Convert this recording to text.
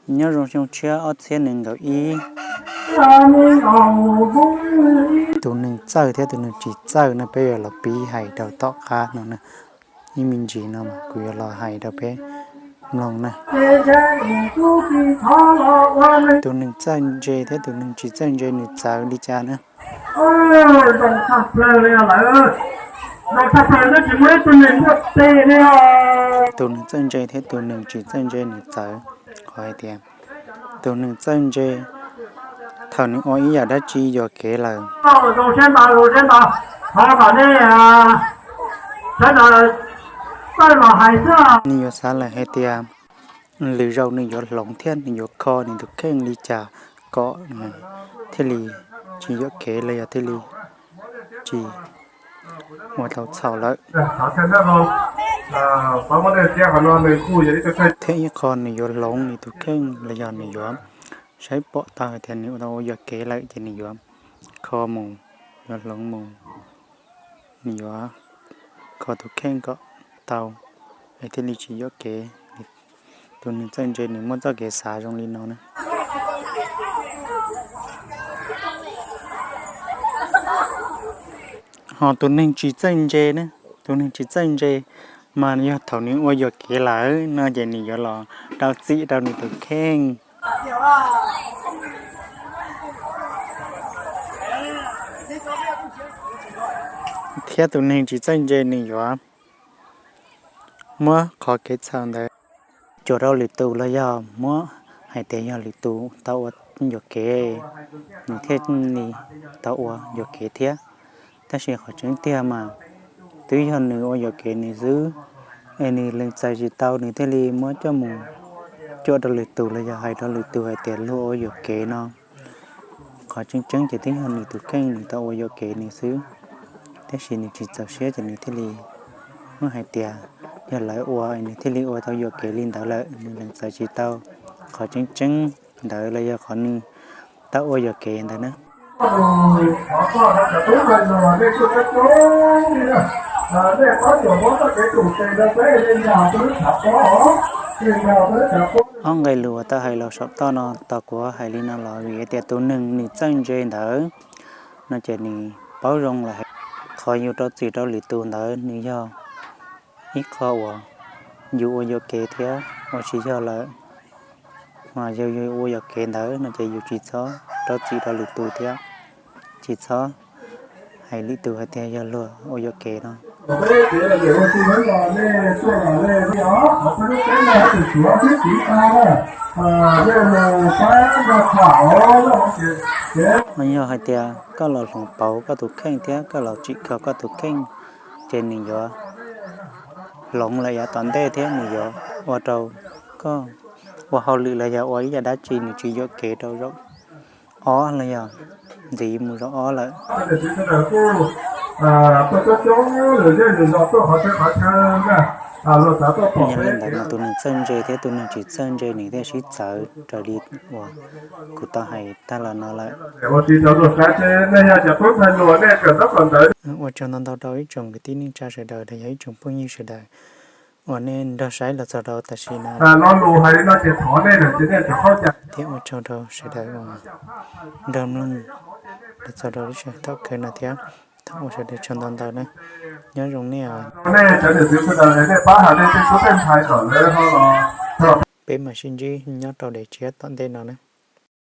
Nyob zoo xyoo tshiab ob txhiab nees nkaum ib, tus neeg txawj thiab tus neeg tsis txawj no peb yuav los piv hais rau tom qab no na. Ib me ntsis no kuv yuav los hais rau peb mloog na. Tus neeg txawj ntse thiab tus neeg tsis txawj ntse nws txawv li cas na. Tus neeg txawj ntse thiab tus neeg tsis txawj ntse nws txawv qhov hais tias tus neeg txawj ntse thaum nws ua ib yam dab tsi yuam kev lawm, nws yuav xav lawm hais tias lwm zaus nws yuav hloov thiab nws yuav kho nws tus kheej li cas kom thiaj li tsis yuam kev los yog thiaj li tsis ua tau txhaum lawm. Thiab ib qho nws yuav hloov nws tus kheej los yog nws yuav saib pom tau hais tias nws tau ua yuam kev lawm ces nws yuav kho mus, yuav hloov mus, nws yuav kho tus kheej kom tau es thiaj li tsis yuam kev. Tus neeg txawj ntse nws muaj txoj kev xav zoo li no na. Ho tus neeg tsis txawj ntse na, tus neeg tsis txawj ntse mas yog thaum nws ua yuam kev lawm no ces nws yuav los rau txim rau nws tus kheej. Thiab tus neeg tsis txawj ntse nws yuav muab qhov kev txhaum ntawd cuam rau lwm tus los yog muab hais tias yog lwm tus tau ua yuam kev nws thiaj li tau ua yuam kev thiab. Tab sis qhov tseeb tiag mas twb yog nws ua yuam kev nws xwb, es nws lees txais tsis tau nws thiaj li muab coj mus cuam rau lwm tus los yog hais rau lwm tus hais tias luag ua yuam kev no. Qhov tseeb tseeb ces twb yog nws tus kheej nws tau ua yuam kev nws xwb, tab sis nws tsis txaus siab ces nws thiaj li muab hais tias yog lawv ua nws thiaj li ua tau yuam kev li ntawd lawm, nws lees txais tsis tau qhov tseeb tseeb ntawd los yog qhov nws tau ua yuam kev ntawd na. Ob nqe lus uas tau hais los saum toj no tau kuv hais li no los vim tias tus neeg nws txawj ntse ntawd no ces nws paub zoo lawm hais qhov yus rau txim rau lwm tus ntawd nws yog ib qho uas yus ua yuam kev thiab ua tsis yog lawm. Mas yog yus ua yuam kev ntawd no ces yus tsis txhob rau txim rau lwm tus thiab tsis txhob hais lwm tus hais tias yog luag ua yuam kev no. Mas yog hais tias koj los hloov pauv koj tus kheej thiab koj los tsim kho koj tus kheej, ces nws yuav hloov lawm yav tom ntej thiab nws yuav ua rau koj ua hauj lwm los yog ua ib yam dab tsi nws tsis yuam kev rau zaum ob los yog ntxiv mus zaum ob lawm. Yog li ntawd mas tus neeg txawj ntse thiab tus neeg tsis txawj ntse nws thiaj sib txawv raws li uas kuv tau hais tag los no lawm. Ua tsaug ntau ntau rau ib tsoom kwv tij neej tsa sawv daws los yog ib tsoom phooj ywg sawv daws uas nej nrog saib los txog rau tam sim no thiab ua tsaug rau sawv daws uas nrog mloog los txog rau lub sij hawm thaum kawg no thiab thov ua sawv daws tsaug ntau ntau na. Nyob zoo nej. Peb mam sib ntsib nyob rau daim tshiab tom ntej no na.